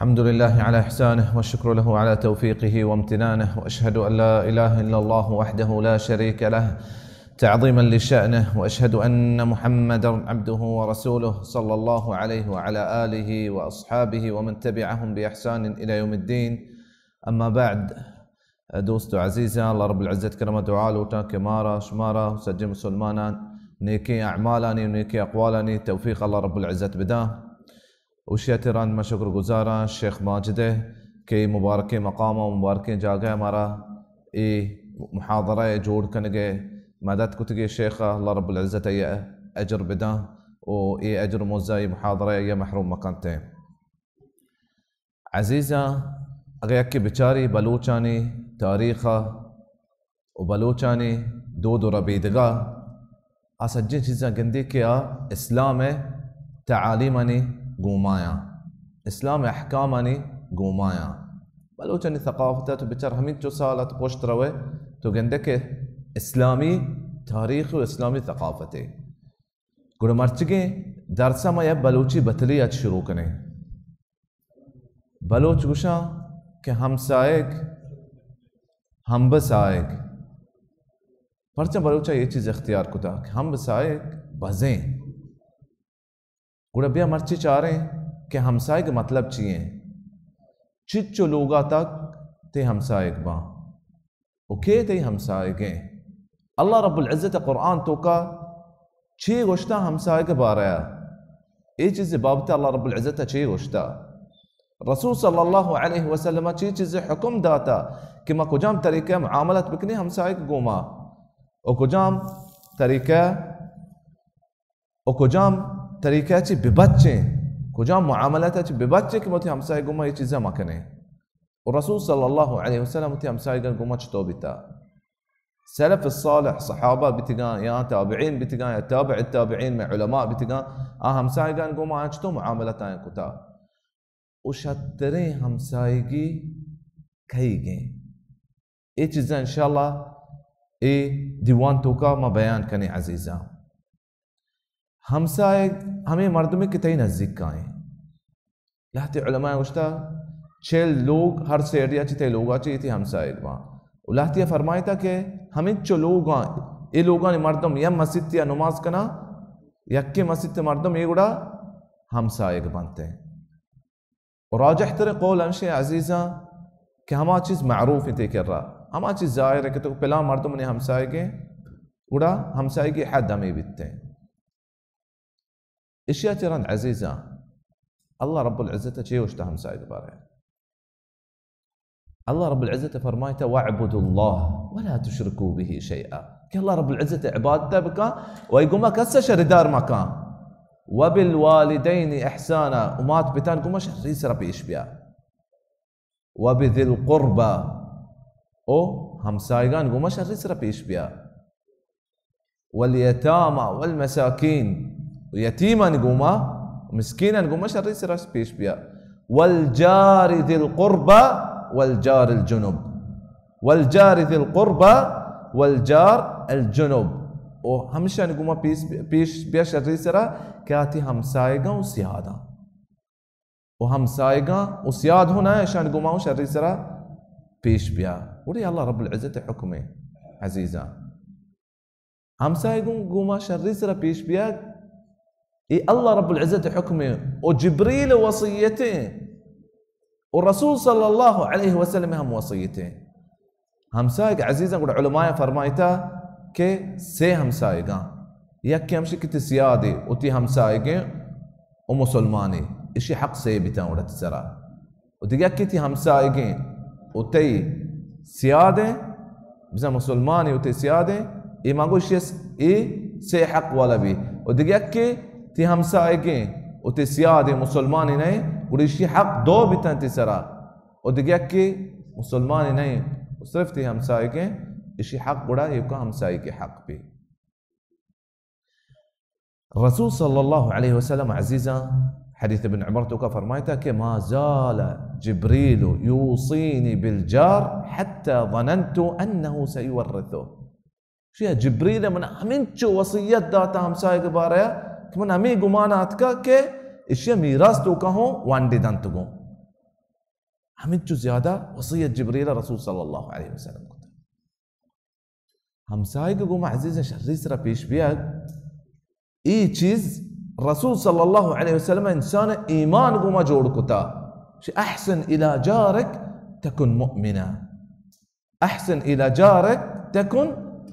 الحمد لله على إحسانه، والشكر له على توفيقه وامتنانه، وأشهد أن لا إله إلا الله وحده لا شريك له تعظيما لشأنه، وأشهد أن محمدا عبده ورسوله، صلى الله عليه وعلى آله وأصحابه ومن تبعهم بإحسان إلى يوم الدين. أما بعد، دوست و عزیزاں، اللہ رب العزت کرم ءَ دعا لوٹاں کہ مارا، شمارا، سجیں مسلماناں نیکیں اعمالانی و نیکیں اقوالانی توفیق اللہ رب العزت بداں۔ اوشی ءَ تران ما شکر گزاراں شیخ ماجد ءِ کہ اے مبارکیں مقام ءَ مبارکیں جاگہ ءَ مارا اے محاضرہ ءِ جوڑ کنگ ءِ مدد کتگی۔ شیخ ءَ اللہ رب العزت ءَ اجر بداں و اے اجر و مزہ اے محاضرہ ءَ محروم مکنت۔ عزیزاں، اگہ یکے بچاری بلوچانی تاریخ ءَ و بلوچانی دود و ربیدگ ءَ، آ سجیں چیزاں گندی کہ آ اسلام ءِ تعالیمانی گومایاں، اسلام ءِ احکامانی گومایاں۔ بلوچانی ثقافت ءَ تو بچار، ہمینچو سال ءَ تو پشت روئے تو گندے کہ اسلامی تاریخ و اسلامی ثقافتے۔ گڑا مرچگیں درس ءَ ما یک بلوچی بتلی ءَ چہ شروع کنیں۔ بلوچ گوشاں کہ ہمسائگ ہمبسائگ۔ پرچا بلوچ ءَ اے چیز اختیار کتا کہ ہمبسائگ بزیں؟ گڑا بیا مرچی چاریں کہ ہمسائگ مطلب چی ایں؟ چچو لوگا تک تئی ہمسائگ باں؟ و کے تئی ہمسائگیں؟ اللہ رب العزت ءَ قرآن توکا چی گوشتا ہمسائگ بارہ ءَ؟ اے چیز بابت اللہ رب العزت ءَ چی گوشتا؟ رسول صلی اللہ علیہ وسلم ءَ چی چیز حکم داتا کہ ما کجام طریقہ معاملت بکنی ہمسائگ گوما، و کجام طریقہ و کجام طریقہ چی ببچیں، کجام معاملت چی ببچیں کہ وتی ہمسائے گوما اے چیزا مکنیں؟ و رسول صلی اللہ علیہ وسلم وتی ہمسائگان گوما چطور بیتا؟ سلف الصالح، صحابہ بیتگاں یا تابعین بیتگاں یا تابع التابعین میں علماء بیتگاں، آ ہمسائگان گوما آ چطور معاملت آیاں کتا؟ و شتریں ہمسائگی کئیگیں؟ اے چیزاں انشاءاللہ اے دیوان توکا ما بیان کنیں عزیزاں۔ ہمسائگ ہمے مردمے کہ تئی نزیک کائیں۔ لہتے علماء گوشتا، چل لوگ ہر سیڈیا چی تئی لوگا چی تئی ہمسائگ باں۔ و لہتیا فرمائیتا کہ ہمینچو لوگاں، اے لوگانی مردم یا مسیتیا نماز کنا، یکے مسیت مردم اے گڑا ہمسائگ بنتے۔ و راجح ترین قول ہمشی عزیزاں کہ ہما چیز معروف انت تئی کرا، ہما چیز ظاہر ہے کہ تو پلان مردم نے ہمسائگے، گڑا ہمسائگی حد ہمیں بیتے۔ اشیا چہ رند عزیزاں، اللہ رب العزت چے اوشتا ہمسائگ بارے؟ اللہ رب العزت فرمائتا، "واعبدوا الله ولا تشركوا به شيئا"، کہ اللہ رب العزت عبادت بکا و ای گما کس شریدار مکا۔ "وبالوالدين احسانا"، و مات پتان گما شری سرا پیش بیا۔ "وبذي القربى"، او ہمسایگان گما شری سرا پیش بیا۔ "واليتامى والمساكين"، و یتیمان گما، مسکینان گما شری سرا پیش بیا۔ "والجار ذي القربى والجار الجنب"، "والجار ذي القربى والجار الجنب"، او ہمشان گما پیش، پیش بیا شری سرا کہ آتی ہمسایگان و سیادان۔ و ہمسایگاں و سیاد ہوں نہ، اشان گما ہوں شری سرا پیش بیا۔ گڑے اللہ رب العزت حکم ہے عزیزاں۔ ہمسایگوں گما شری سرا پیش بیا، اے اللہ رب العزت حکم ہے۔ و جبریل وصیتیں، و رسول صلی اللہ علیہ وسلم ہم وصیتیں۔ ہمسایگ عزیزاں، گڑا علماء فرمائتا کہ سے ہمسایگاں، یکے ہمشی کہ تی سیادے و تی ہمسایگیں و مسلمانے، اشی حق سے بیتاں گڑا تی سرا۔ و دگہ یکے تی ہمسایگیں و تی سیادیں، بزاں مسلمانے و تی سیادیں، اے ما گوشی اس، اے سے حق والا بی۔ و دگہ یکے تی ہمسایگیں و تی سیادیں مسلمانے نئے، گڑا اشی حق دو بیتاں تی سرا۔ و دگہ یکے مسلمانے نئیں، و صرف تی ہمسایگیں، اشی حق گڑا ایوکا ہمسایگی حق بی۔ رسول صلی اللہ علیہ وسلم عزیزاں، حدیث ابن عمر توکا فرمائتا کہ "ما زال جبريل يوصيني بالجار حتى ظننت أنه سيورثه". شیا جبریل من ہمینچو وصیت داتا ہمسایگ بارے کہ من ہمیں گمان آتکا کہ اشیا میراث توکا ہوں وانڈی دنت گوں۔ ہمینچو زیادہ وصیت جبریل رسول صلی اللہ علیہ وسلم کتا۔ ہمسائگ گوما عزیزاں شری سرا پیش بیگ، اے چیز رسول صلی اللہ علیہ وسلم انسان ایمان گوما جوڑ کتا۔ شی احسن الی جارک تکن مؤمنا۔ احسن الی جارک تکن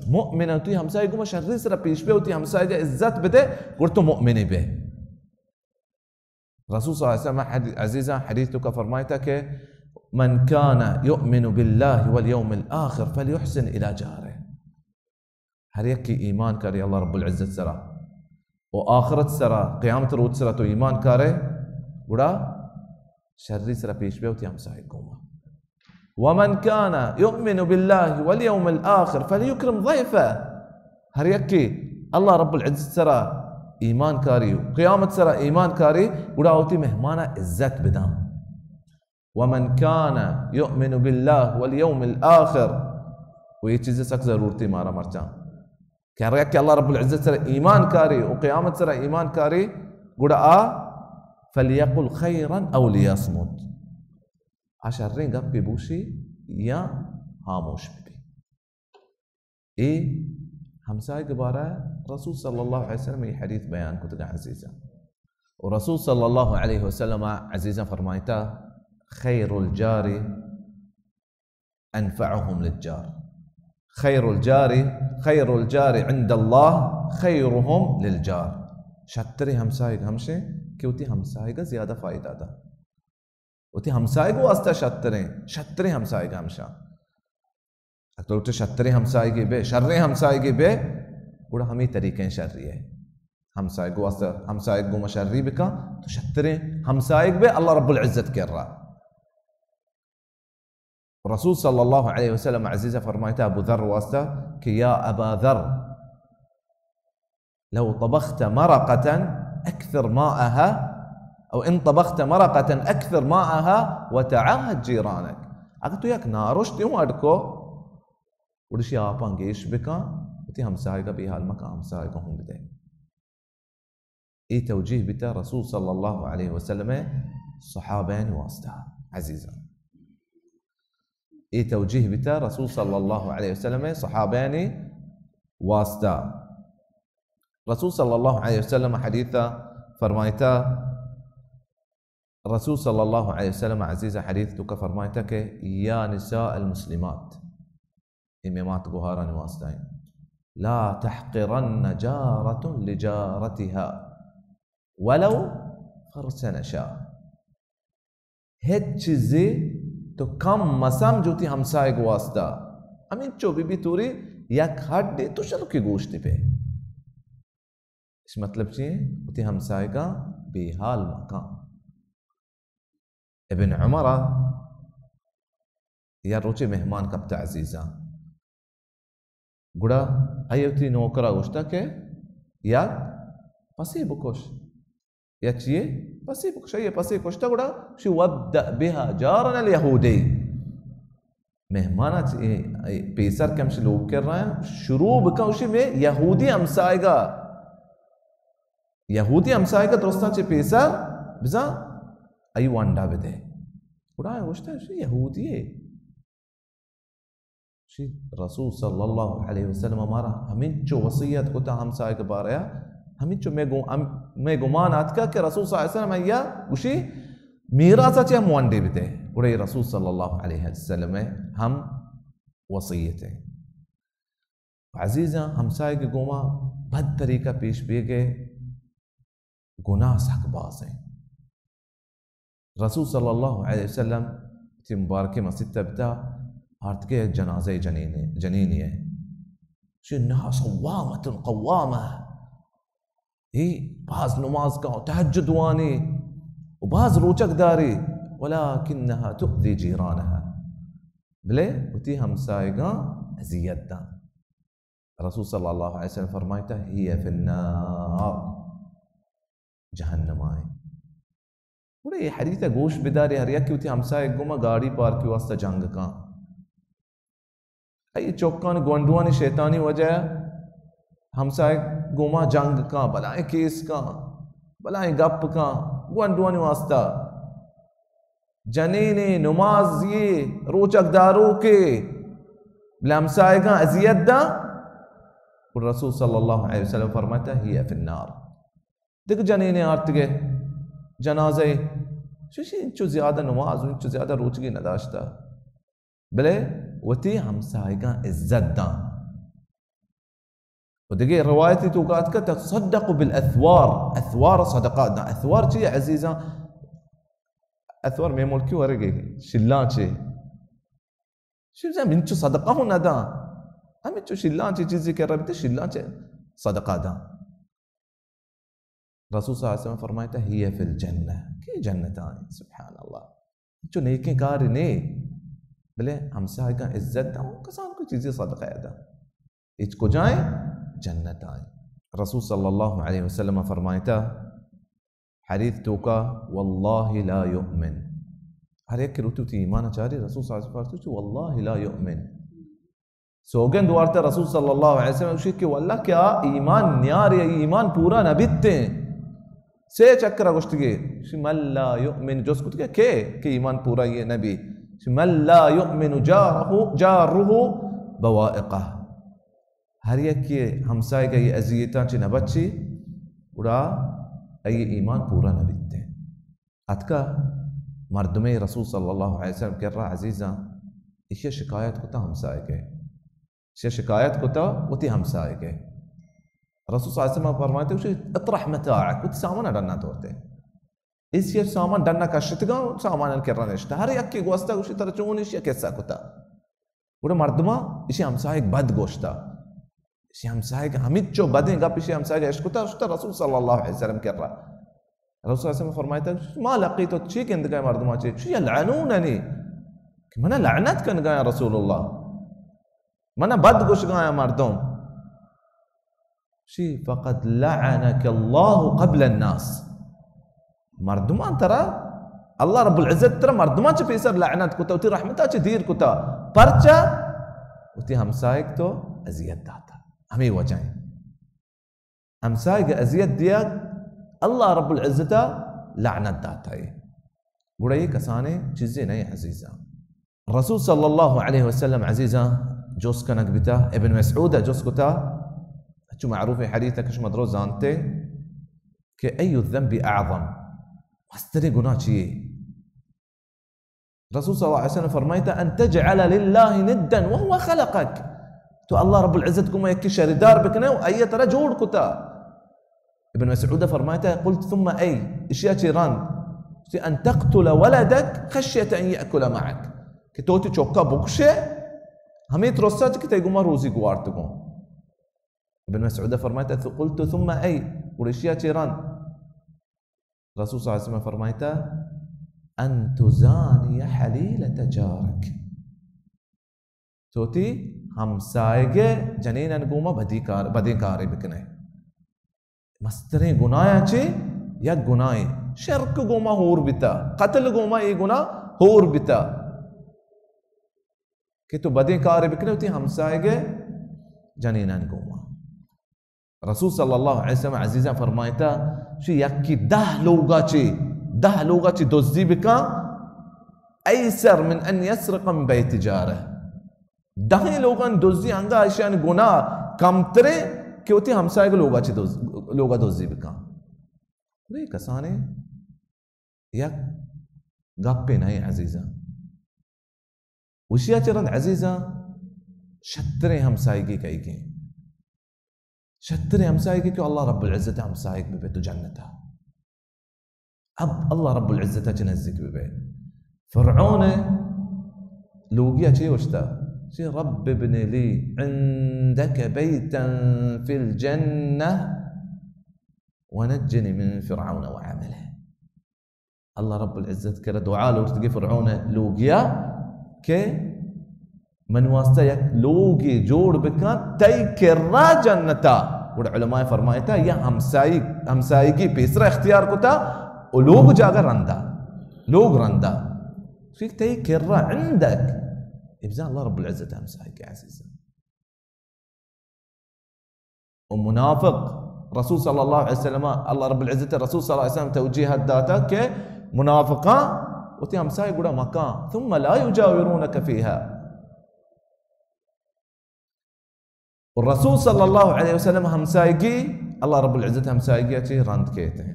مؤمنا۔ تو ہمسائگ گوما شری سرا پیش بیا، تو ہمسائگ عزت بدے، گڑ تو مؤمنی بے۔ رسول صلی اللہ علیہ وسلم حدی-، عزیزاں حدیث تو کا فرمائتا کہ من کان یؤمن باللہ والیوم الآخر فلیحسن الی جارہ۔ ہر یکی ایمان کاری اللہ رب العزت سرا و آخرت سرا، قیامت روچ سرا تو ایمان کارے، گڑا شری سرا پیش بیا وتی ہمسائگ گوما۔ ومن کان یؤمن باللہ والیوم الآخر فلیکرم ضیفہ۔ ہر یکی اللہ رب العزت سرا ایمان کاری و قیامت سرا ایمان کاری، گڑا وتی مہمانا عزت بداں۔ ومن کان یؤمن باللہ والیوم الآخر۔ و یہ چیز سک ضرورتی مارا مرچاں کہ ہر یک کہ اللہ رب العزت سرا ایمان کاری و قیامت سرا ایمان کاری، گڑا آ فلیقل خیرا او لیصمت، آ شریں گپے بوشی یا ہاموش ببی۔ اے ہمسائگ بارہ رسول صلی اللہ علیہ وسلم اے حدیث بیان کتگا عزیزاں۔ و رسول صلی اللہ علیہ وسلم عزیزاں فرمائتا، خیر الجار انفعهم للجار۔ خیر الجار، خیر الجار عند اللہ خیرهم للجار۔ شتریں ہمسائگ ہمشیں کہ وتی ہمسائگ زیادہ فائدہ دا۔ وتی ہمسائگ واسطہ شتریں، شتریں ہمسائگ ہمشاں۔ اگر تو لوٹے شتریں ہمسائگے بے، شریں ہمسائگے بے، گڑا ہمیں طریقیں شری ہے۔ ہمسائگ واسطہ، ہمسائگ گوما شری بکا، تو شتریں ہمسائگ بے اللہ رب العزت کرا۔ رسول صلی اللہ علیہ وسلم عزیزاں فرمائتا ابو ذر واسطہ کہ یا ابا ذر، لو طبخت مرقة أكثر ماءها، أو إن طبخت مرقة أكثر ماءها وتعاهد جيرانك۔ اگر تو یک نارشتے ہوں اڈ کو، گڑا اشی آپاں گیش بکاں، وتی ہمسائگا بے حال مکاں، ہمسائگا ہوں بدے۔ اے توجیہ بیتا رسول صلی اللہ علیہ وسلم صحابیانی واسطہ، عزیزاں۔ اے توجیہ بیتا رسول صلی اللہ علیہ وسلم صحابیانی واسطہ۔ رسول صلی اللہ علیہ وسلم حدیثا فرمائتا، رسول صلی اللہ علیہ وسلم عزیز حدیث توکا فرمائتا کہ یا نساء المسلمات، اے مئے مات گوہارانی واسطہ ہیں، لا تحقرن جارة لجارتها ولو فرس نشاء۔ ہچ چیزے تو کم مسمجھ وتی ہمسائگ واسطہ۔ ہمینچو بی بی توری یک ہڈے تو شلکی گوشتی پہ۔ اش مطلب چی؟ وتی ہمسائگاں بے حال مکن۔ ابن عمر یا روچے مہمان کپتا عزیزاں۔ گڑا آئی وتی نوکرا گوشتا کہ یک پسے بکش۔ یا چیے؟ پسے بکش۔ آئی پسے کشتا گڑا شی وابدأ بها جارنا الیہودی۔ مہمانا چ-، اے، اے پیسر کہ ہمشی لوگ کر رہا ہے، شروع بکن اشی مئے یہودی ہمسائگا۔ یہودی ہمسائگا درستاں چہ پیسر بزاں آئی وانڈا بدے۔ گڑا آئی گوشتا اشی یہودی ہے۔ شی رسول صلی اللہ علیہ وسلم مارا ہمینچو وصیت کتا ہمسائگ باریا، ہمینچو مئے گو-، ہم-، مئے گمان آتکا کہ رسول صلی اللہ علیہ وسلم آئیا گوشی میراثا چہ ہم وانڈے بدے۔ گڑا اے رسول صلی اللہ علیہ وسلم ہم وصیت ہے۔ عزیزاں، ہمسائگ گوما بد طریقہ پیش بیگے گناہ سک باز ہیں۔ رسول صلی اللہ علیہ وسلم وتی مبارکیں مسیت ء بتا آرتکے، یک جنازہ جنینے، جنینے ہے۔ شی الناس صوامة قوامة۔ اے باز نماز کا، تہجد وانی و باز روچک داری، ولکنها تؤذی جیرانها۔ بلے وتی ہمسائگاں اذیت داں۔ رسول صلی اللہ علیہ وسلم فرمائتا، هي في النار، جہنم آئیں۔ گڑا اے حدیث ء گوش بدارے، ہر یکے وتی ہمسائگ گوما گاڑی پارکی واسطہ جنگ کن۔ اے چکان گونڈوانی شیطانی وجہ ء ہمسائگ گوما جنگ کن، بلائیں کیس کن، بلائیں گپ کن، گونڈوانی واسطہ۔ جنینے، نمازی، روچگ داروکے، بلے ہمسائگاں اذیت داں، گڑا رسول صلی اللہ علیہ وسلم فرمائتا، ہی فی النار۔ دگہ جنینے آرتگے جنازہ، ششی انچو زیادہ نماز و انچو زیادہ روچگی نداشتا، بلے وتی ہمسائگاں عزت داں۔ و دگہ روایتی توکا اتکا، تصدق بالاثوار، اثوار صدقہ داں۔ اثوار چی عزیزاں؟ اثوار مئے ملکی ورگے شلانچے۔ شلانچے ہمینچو صدقہ ہوں نداں۔ ہمینچو شلانچے چیزی کہ ربتے شلانچے صدقہ داں۔ رسول صلی اللہ علیہ وسلم فرمائتا، ہی فی الجنہ، کہ جنت آئیں۔ سبحان اللہ۔ چو نیکیں کار نے، بلے ہمسائگاں عزت داں، کسان کو چیزی صدقہ داں۔ اچ کجائیں؟ جنت آئیں۔ رسول صلی اللہ علیہ وسلم فرمائتا، حدیث توکا، واللہ لا یؤمن۔ ہر یک کہ روتی وتی ایمان چاری، رسول صلی اللہ علیہ وسلم فرمائتا، واللہ لا یؤمن۔ سوگند وارتا رسول صلی اللہ علیہ وسلم، گوشی کہ واللہ کہ آ ایمان نیاری، ایمان پورا نہ بیتیں۔ سے چکر گوشتگی، گوشی من لا یؤمن، جست کتگی کہ، کہ ایمان پورا یہ نبی۔ گوشی من لا یؤمن جارہ، جارہ بوائقہ۔ ہر یکے ہمسائگا یہ اذیتاں چہ نہ بچی، گڑا اے ایمان پورا نہ بیتیں۔ اتکا مردمے رسول صلی اللہ علیہ وسلم کرا، عزیزاں، ایشی شکایت کتا ہمسائگے۔ ایشی شکایت کتا وتی ہمسائگے۔ رسول صلی اللہ علیہ وسلم فرمائتا، گوشی، اطرح متاعک، وتی سامان ڈنا تورتے۔ ایشی سامان ڈنا کشتگا، سامان کرا نشتا۔ ہر یکے گوستا، گوشی، ترا چون ایشی قصہ کتا۔ گڑا مردماں ایشی ہمسائگ بد گوشتا۔ ایشی ہمسائگ ہمینچو بدیں گپ ایشی ہمسائگ اشکتا، شتا رسول صلی اللہ علیہ وسلم کرا۔ رسول صلی اللہ علیہ وسلم فرمائتا، ما لقیت، چی گندگا مردماں چی؟ چی یلعنوننی؟ کہ منا لعنت کنگا رسول اللہ۔ منا بد گوشگا مردم۔ شی فقد لعنک اللہ قبل الناس۔ مردمان ترا، اللہ رب العزت ترا مردمان چہ پیسر لعنت کتا، وتی رحمتا چہ دیر کتا۔ پرچا؟ وتی ہمسائگ تو اذیت داتا۔ ہمیں وجہ ہیں۔ ہمسائگ اذیت دیا، اللہ رب العزت لعنت داتا ہے۔ گڑا یہ کسانے چیزیں نہیں عزیزاں۔ رسول صلی اللہ علیہ وسلم عزیزاں جست کنگ بیتا، ابن مسعود جست کتا، چو معروف حدیث کہ شما درو زانتے کہ ای الذنب اعظم، مستریں گناہ چیے؟ رسول صلی اللہ علیہ وسلم فرمائتا، ان تجعل للہ ندا وهو خلقک، تو اللہ رب العزت کو یکی شریدار بکنے و ای ترا جوڑ کتا۔ ابن مسعود فرمائتا، قلت ثم ای، اشیا چی رند؟ گوشتی، ان تقتل ولدک خشیت ان یأکل معک، کہ تو تی چوکا بکشے، ہمیں ترسا چی کہ تی گما روزی گوارت گوں۔ ابن مسعود فرمائتا، قلت ثم ای، گڑا اشیا چی رند؟ رسول صلی اللہ علیہ وسلم فرمائتا، ان تزانی حلیلۃ جارک، تو تی ہمسائگ جنینن گوما بدی کار، بدیں کارے بکنے۔ مستریں گناہاں چے یک گناہے، شرک گوما ہور بیتا، قتل گوما اے گناہ ہور بیتا کہ تو بدیں کارے بکنے وتی ہمسائگ جنینن گوما۔ رسول صلی اللہ علیہ وسلم عزیزاں فرمائتا، شی یکی دہ لوگا چے، دہ لوگا چے دزی بکن، ایسر من ان یسرق من بیت جارہ۔ دہیں لوگاں دزی انگا اشیان گناہ کمتریں کہ وتی ہمسائگ لوگا چے دز-، لوگا دزی بکن۔ بلے کسانے یک گپے نہیں عزیزاں۔ وشیا چہ رند عزیزاں، شتریں ہمسائگی کئیگیں۔ شتریں ہمسائگی کہ اللہ رب العزت ہمسائگ ببے تو جنتا۔ اب اللہ رب العزت چہ نزدیک ببے۔ فرعون لوگیا چے گوشتا؟ چے، رب ابن لی عندک بیتا فی الجنہ ونجنی من فرعون وعملہ۔ اللہ رب العزت کرا دعا لوٹتگی فرعون لوگیا کہ من واسطہ یک لوگے جوڑ بکن تئی کرا جنتا۔ گڑا علماء فرمائتا یا ہمسائی، ہمسائگی پیسرا اختیار کتا و لوگ جاگہ رندا، لوگ رندا۔ ٹھیک، تئی کرا عندک، ابزان اللہ رب العزت ہمسائگی عزیزا۔ و منافق، رسول صلی اللہ علیہ وسلم، اللہ رب العزت رسول صلی اللہ علیہ وسلم توجیہ داتا کہ منافقاں وتی ہمسائے گڑا مکان، ثم لا يجاورونك فيها. و رسول صلی اللہ علیہ وسلم ہمسائگی، اللہ رب العزت ہمسائگی چی رند کیت ہیں.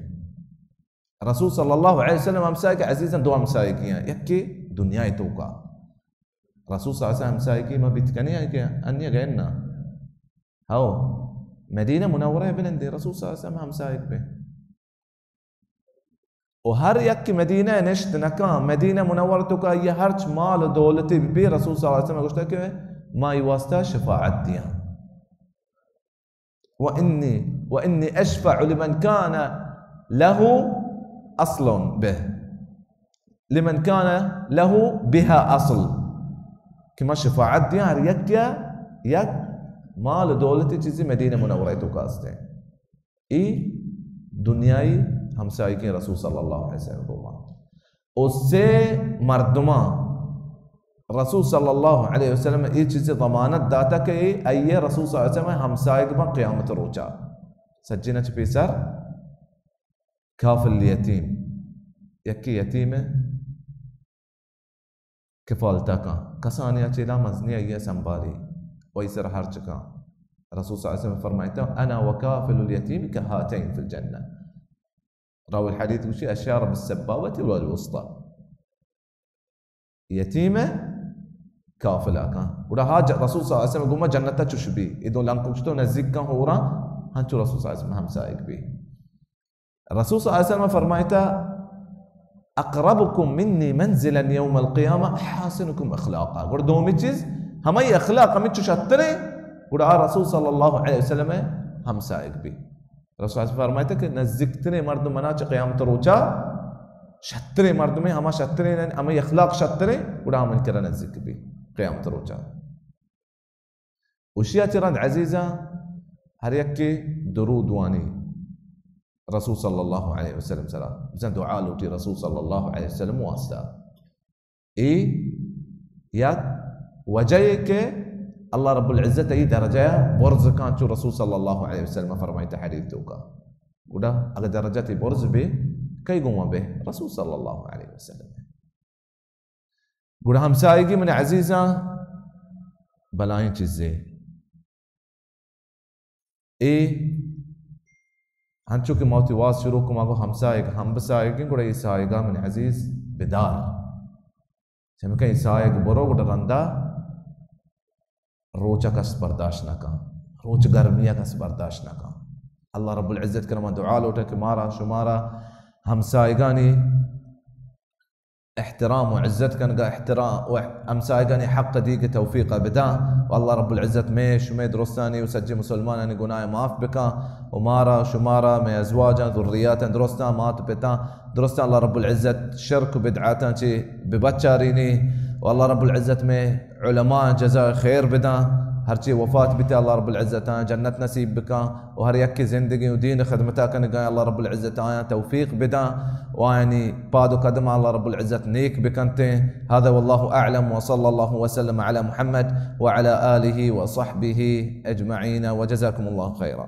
رسول صلی اللہ علیہ وسلم ہمسائگی عزیزاں دو ہمسائگی ہیں، یکی دنیا توکا. رسول صلی اللہ علیہ وسلم ہمسائگی ما بیت کنی ہے کہ انی گئے نا. ہاو، مدینہ منورہ بنندے رسول صلی اللہ علیہ وسلم ہمسائگ بے. و ہر یک کہ مدینہ نشت نکان، مدینہ منور توکا یہ ہرچ مال و دولتی بی، رسول صلی اللہ علیہ وسلم گوشتا کہ ما ای واسطہ شفاعت دیاں. و انی، و انی اشفع لمن کان له اصل به، لمن کان له بها اصل، کہ ما شفاعت دیاں ہر یک یا یک مال و دولتی چیزی مدینہ منورہ توکا ہستیں. ای دنیای ہمسائگیں رسول صلی اللہ علیہ وسلم گوما. او سے مردماں رسول صلی اللہ علیہ وسلم ای چیز ضمانت داتا کہ ای، ای رسول صلی اللہ علیہ وسلم ہمسائگ بن قیامت روچا. سجینہ چہ پیسر کافل الیتیم، یکی یتیم کفالتا کن، کسانی ء چیلا مزنی آئی ء سنبھالی و ای سر ہرچ کن. رسول صلی اللہ علیہ وسلم فرمائتا، انا وکافل الیتیم کہاتین فی الجنہ. راوی الحدیث گوشی، اشار بالسبابۃ والوسطی. یتیم کافلا کن. گڑا ہا ج-، رسول صلی اللہ علیہ وسلم گوما جنت چش بی. ای دو لنکو چتو نزدیک کن ہورا، ہنچو رسول صلی اللہ علیہ وسلم ہمسائگ بی. رسول صلی اللہ علیہ وسلم فرمائتا، اقربکم منی منزلا یوم القیامہ احاسنکم اخلاقا. گڑا دومی چیز، ہمائی اخلاق ہمیں چو شترے، گڑا آ رسول صلی اللہ علیہ وسلم ہمسائگ بی. رسول صلی اللہ علیہ وسلم فرمائتا کہ نزدیکترین مردم منا چہ قیامت روچا، شترین مردم ہما شترین، ہمائی اخلاق شترے، گڑا ہمن کرا نزدیک بی قیامت روچا. اشیا چہ رند عزیزاں، ہر یکے درود وانی رسول صلی اللہ علیہ وسلم سرا، بزاں دعا لوٹی رسول صلی اللہ علیہ وسلم واسطہ. ای یک وجہ ہے کہ اللہ رب العزت ای درجہ برز کان، چو رسول صلی اللہ علیہ وسلم فرمائتا حدیث توکا. گڑا اگر درجہ تی برز بے، کئی گوما بے؟ رسول صلی اللہ علیہ وسلم. گڑا ہمسائگی من عزیزاں بلائیں چیزے. اے ہنچو کہ ما وتی واز شروع کما گو ہمسائگ، ہمبسائگیں، گڑا اے سائگا من عزیز بدار. چمکہ اے سائگ برو گڑا رندا روچا کس برداشت نہ کن، روچ گرمیا کس برداشت نہ کن. اللہ رب العزت کرا ما دعا لوٹا کہ مارا شمارا ہمسائگانی احترام و عزت کنگا، احترام و ہمسائگانی حق دیگ توفیق بدا، و اللہ رب العزت مئے شمئے درستانی و سجی مسلمانانی گناہ معاف بکا، و مارا شمارا مئے ازواجاں ذریاتاں درستاں مات پتاں درستاں اللہ رب العزت شرک و بدعاتاں چی ببچارینی، و اللہ رب العزت مئے علماء جزا خیر بداں، ہرچی وفات بیتے اللہ رب العزت آیاں جنت نصیب بکاں، و ہر یکے زندگی و دین خدمتا کنگا اللہ رب العزت آیاں توفیق بداں، و آیانی پاد و قدم اللہ رب العزت نیک بکنتے. هذا والله أعلم وصلى الله وسلم على محمد وعلى آله وصحبه أجمعين وجزاكم الله خيرا.